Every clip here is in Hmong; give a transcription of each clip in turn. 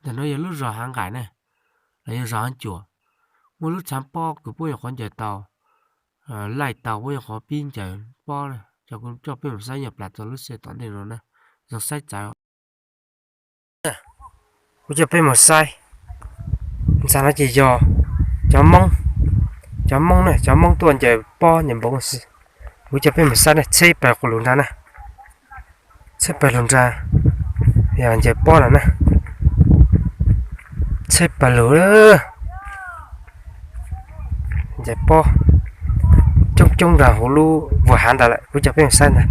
Ntawm no yog lub zos Hav Nqaim na, los yog zos Hav Cuam. Muaj lub tshav pob kws puab nyuam qhuav ncaws tau, laij tau puab nyuam qhuav pib ncaws pob na, coj peb mus saib nyuag plas txog lub sij hawm tom ntej no na, zoo saib txawv. Kuv coj peb mus saib, ntxa no ces yog cov Moob, cov Moob na, cov Moob tuaj ncaws pob ncaws npoov xwb. Kuv coj peb mus saib na, tsheb pawg qus lug nrag na, tsheb pawg lug nrag, yog ncaws pob no na, tsheb pawg lug ncaws pob coob coob nrag huv lub vuag hav ntawd lawm. Kuv coj peb mus saib ntag,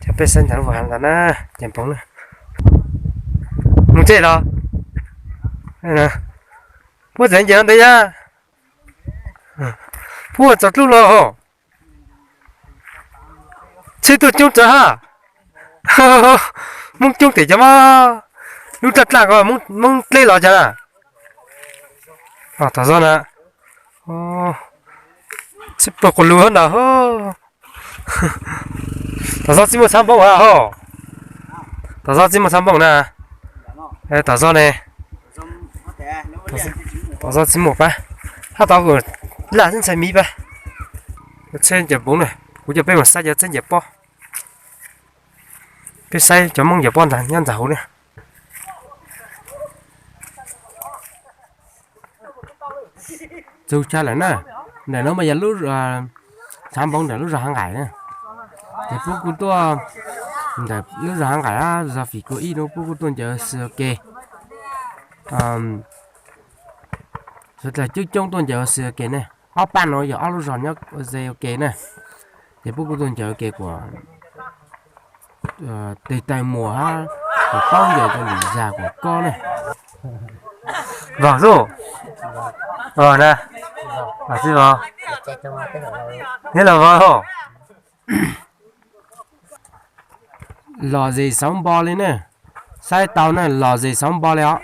coj peb saib ntag lub vuag hav ntawd na, ncaws npoov na. Mus tsev los? Puab txawm ncaws no ntawd yog, puab txog dlub los. Tsheb tuaj coob tsawv hab. Moob coob tim cov mab, lub dlaj dlaj ko Moob dleb los cas na. Tom zog na, tsheb pawg qus lug hab ntag. Tom zog tsis muaj tshav npoov hab hos. Tom zog tsis muaj tshav npoov na. Tom zog ne, tom zog tsis muaj pab, hab tau laj tib ntxhais miv pab. Tsheb ncaws npoov na, kuv coj peb mus saib cov tsheb ncaws pob. Peb saib cov Moob ncaws pob ntag nyob ntawm huv na. Txug tshaj lawm na, ntawm no mas yog lub tshav npoov ntawm lub zos Hav Nqaim na. Ces puab kuj tuaj ntawm lub zos Hav Nqaim, zos Fim Kuv Ib no puab kuj tuaj ncaws xwm ua ke. Sawv daws coob coob tuaj ncaws xwm ua ke ne. Ob pab no yog ob lub zos nyob ua ze ua ke na. Ces puab kuj tuaj ncaws ua ke kuas tes taw muag hab kuas paub ncaws rau lwm zag kuas kob ne. Vog xwb, vog na, vog xwb vog, neb los vog. Lom zem xauv npo li ne. Saib tau na, lom zem xauv npo li os.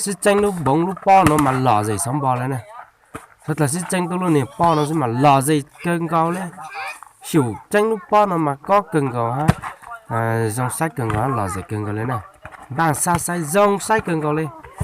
Sib txeeb lub npoov lub pob no mas lom zem xauv npo li na. Sawv daws sib txeeb tuaj lub niag pob no xwb mas lom zem kawg nkaus li. Xyum txeeb lub pob no mas kob kawg nkaus hab, zoo saib kawg nkaus hab, lom zem kawg nkaus li na. Npaaj xab saib zoo saib kawg nkaus li. Ib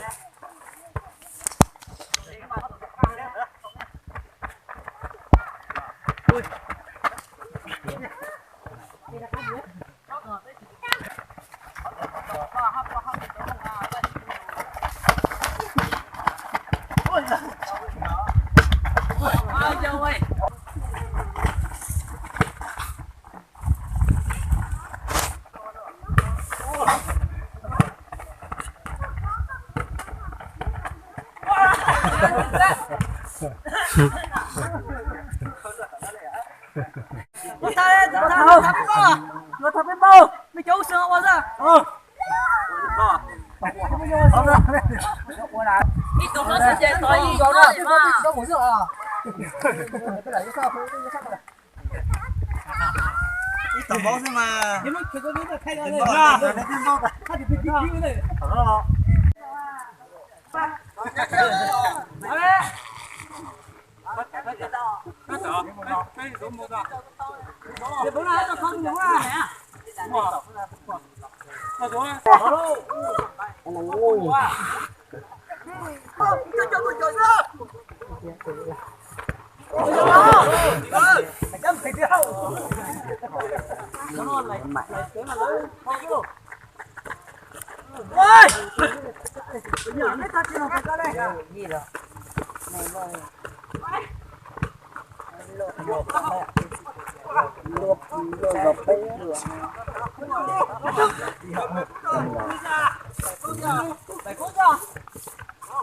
tug npaum xwb mas.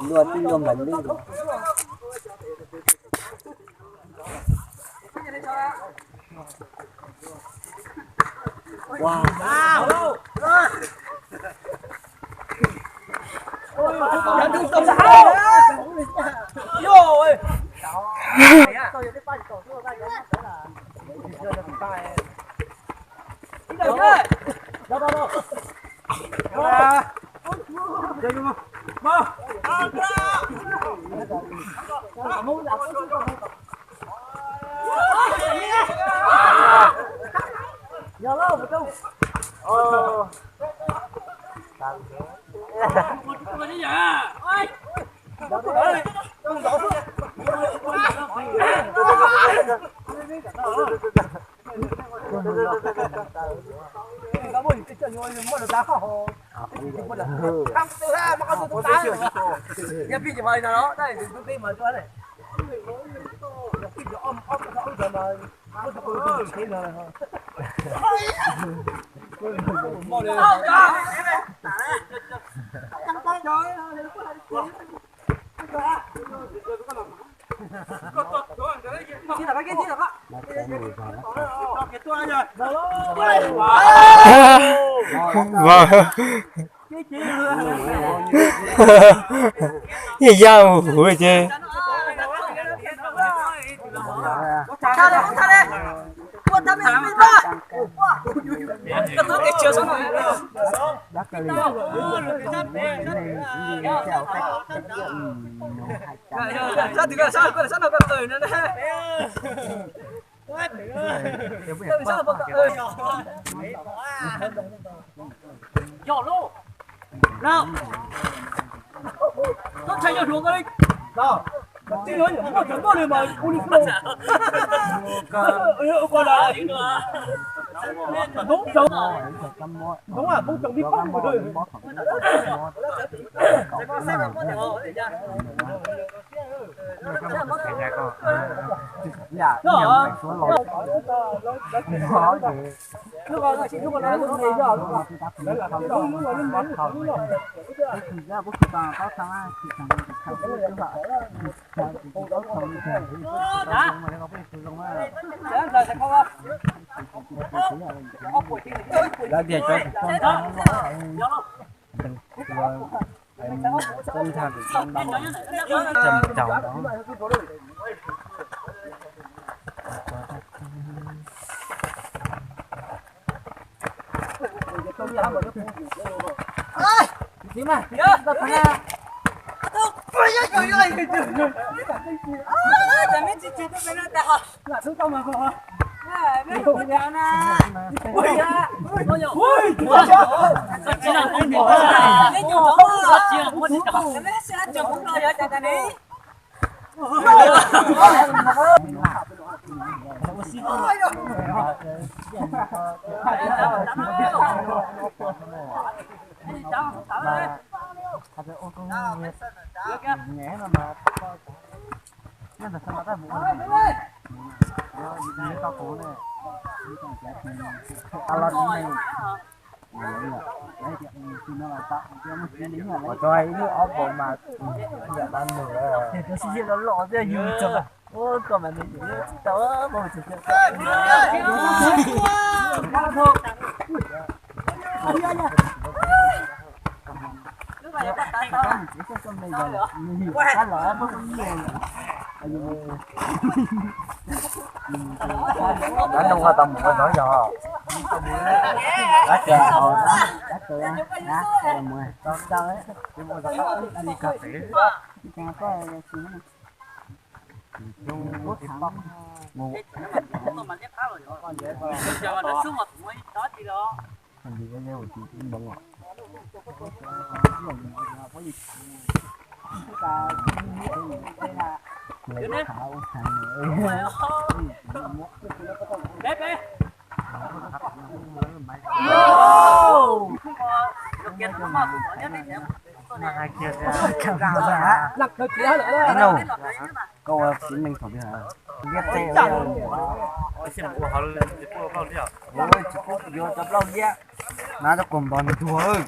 Luag tib luag npaum li. Yaj yaj huv ces. Ua rau ib lub ob pob mas, yam dab nug. Dab nug tau mus ua nov yog. Dab tsi, dab tsi, dab tsi, Koj ua txiv neej thaum twg hả? Liab teb. Tsis pub yuav cov plaub liab. Nab cov kua npog ntuag.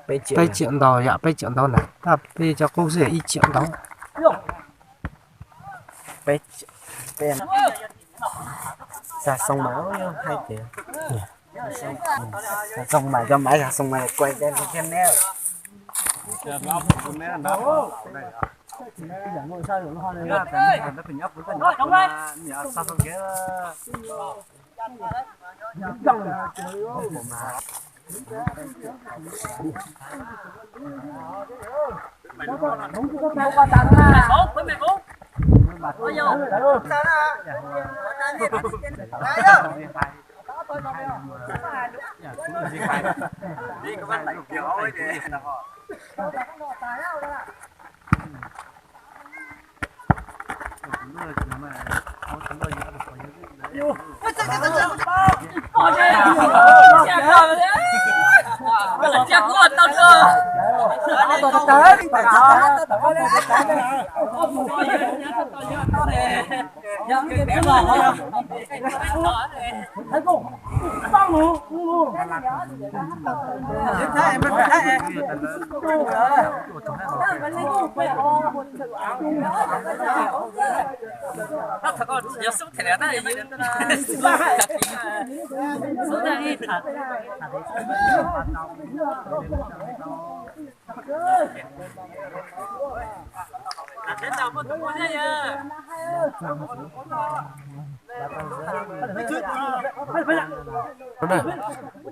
Peb tsiam ntau yom, peb tsiam ntau na, tab peb cov qub xwb ib tsiam ntau. Peb, peb, xov xoo mas hais tias, xov xoo mas cov maiv xov xoo mas kuaj thiab neb.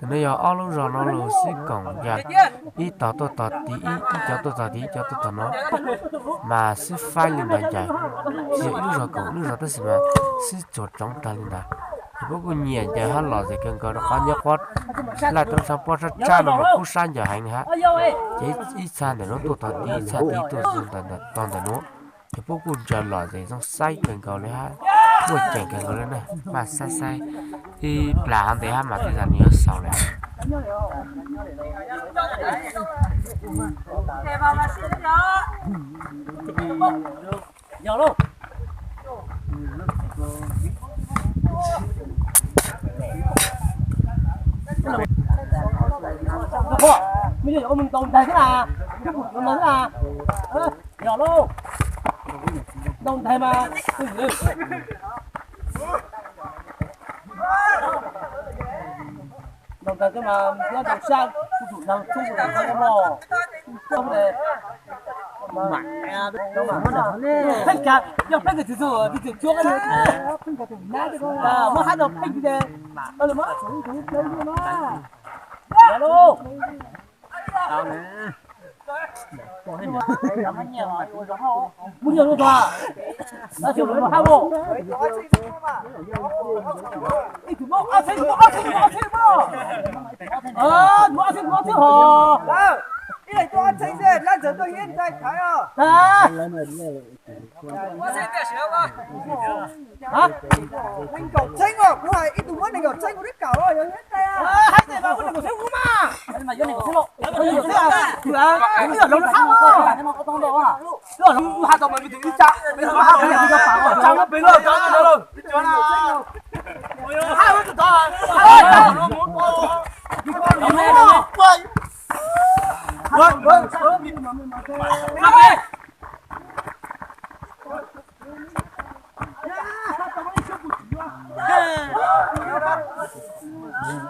Nws yog ob lub zos no los xwb koom yog ib tog tuaj tog tid, ib cov tuaj tog tid, ib cov tuaj tog no, mas xwb faib li ntawd ncaws. Tsis yog ib lub zos koom ib lub zos tab sis mas xwb tsuas tsoov tag li ntawd. Ces puab kuj nyiam ncaws hab lom zem kawg nkaus rau qhov nyob qhuav laij roob tshab pob sab tsab no mas kub sab ncaws heev hab. Ces ib txha ntawm no tuaj tog tid, ib txha tid tuaj tog ntawm no. Ces puab kuj ncaws lom zem zoo saib kawg nkaus li hab, muaj ceem kawg nkaus li na, maj saib saib ib plag hov ntev hab mas tej zag nws yuav xaus lawm. Yog lauj, ntaus ntaiv mas, ntaus ntaiv mas ntaus sab kuv tsum ntaus txhub kuv ntaus txhub mog. Pheej kav, yog pheej kav tsis txug tsis txug cuab, muab hab rau pheej ces, tau lawm mog. Yog lauj. Muab nyiaj lub tog, tab sis lawv hab lauj. Ib tug muab ob txheeb, muab ob txheeb, muab ob txheeb, muab ob txheeb, muab ob txheeb hos. Ib leeg tuaj ob txheeb xwb, lab ntxawg tuaj hiab ntxaij thaiv os. Nees nkaum txheeb os, kuv hais ib tug muab nees nkaum txheeb kuv twb kam os, yog hiab ntxaij os. Hais tias mas muab nees nkaum txheeb kuv mas. Ib yam lub hab os. Lub hab tau mas me tus ib tsa, me tus hab, me tus hab, me tus hab.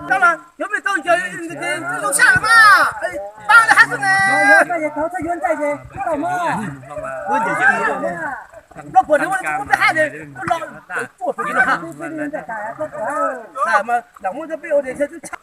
Cov no yuav peb tau yawg zoo sab mas, pab lawv hab xwb ne. Plaub puas neeg muaj peb hab ces los, mas lam muab cov peb ua ces twb tshaj.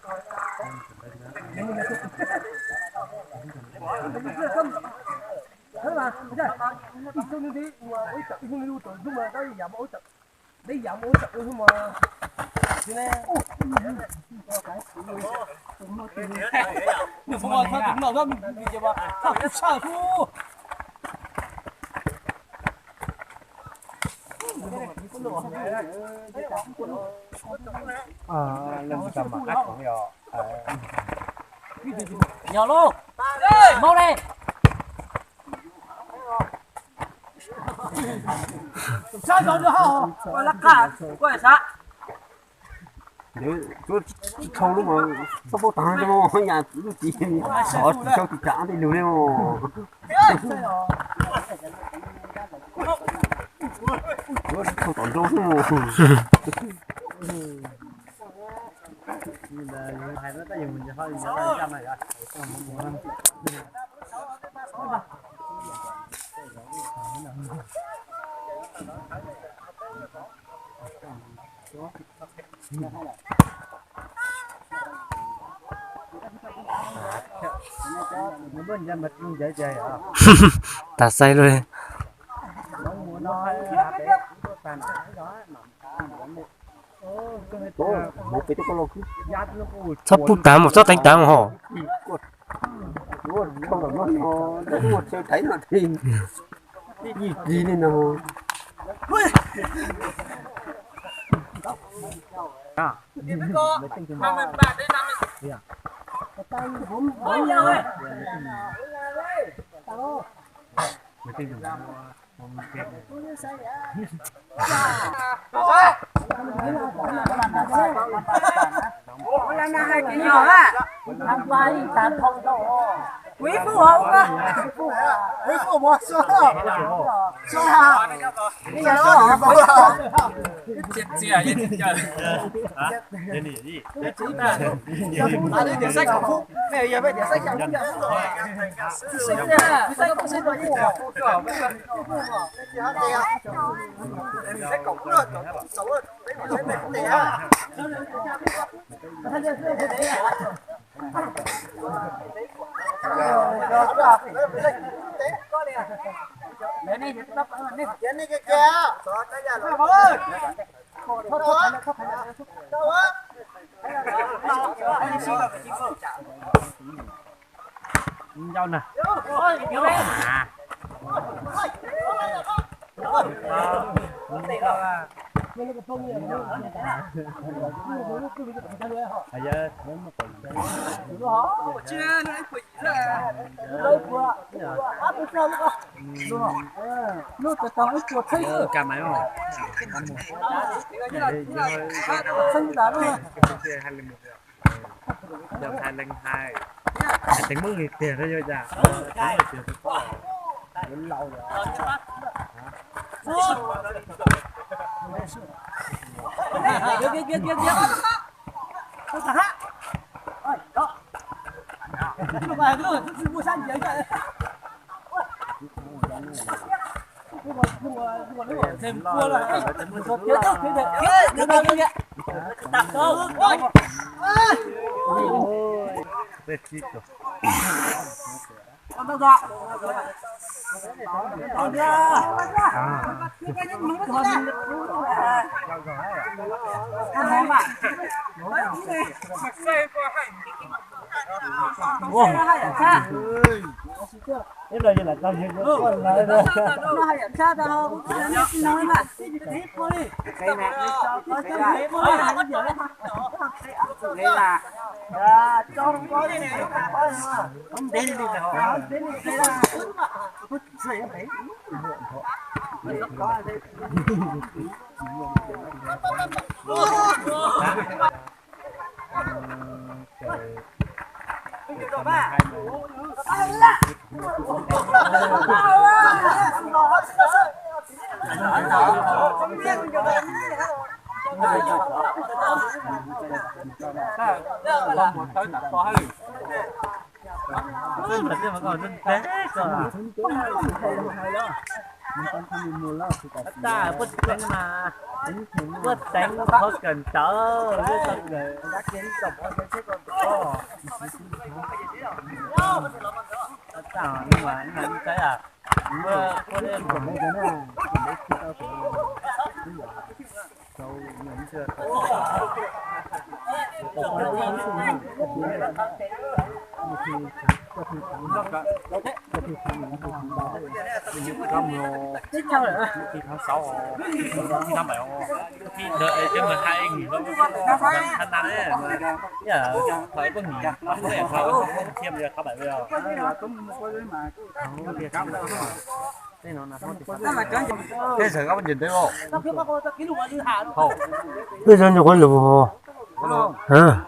Yog lauj, maub le. Ntawd tsis thau lub mas txhob paub taag, yam lub txiv, tsis thau tsis tsam tej lug li os. Tsis thau tom nrau xwb. Tas saib lub. Txhob pub tav mus, txhob teev tav mus ho. Yog hais leej hais, hais teev Hmoob li tiag, yog cas teev li tiag. Puab teev mas, puab teev qhov kawm ntawv, puab kawm. Tháng sáu, tháng bảy, tháng năm đấy, tháng bảy, tháng bảy rồi. Thế giờ các bạn nhìn thấy không? Bây giờ nhiều con lửa. Hả?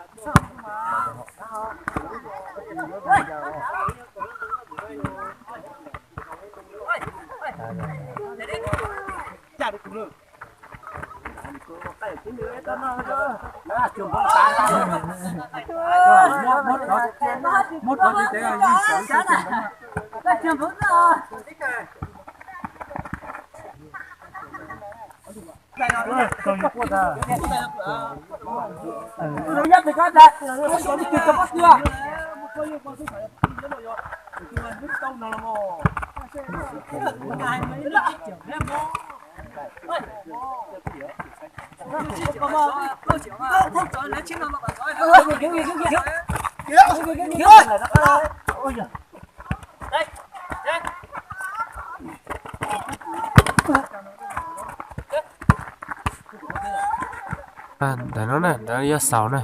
Ntawm no na, ntawd yog xaus na,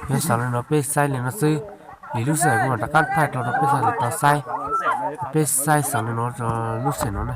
yog xaus li no peb saib li no xwb. Vim lub sij hawm kuv mam rov qab thaij rau rau peb sawv daws tau saib. Peb saib xaus li no rau lub sij hawm no na.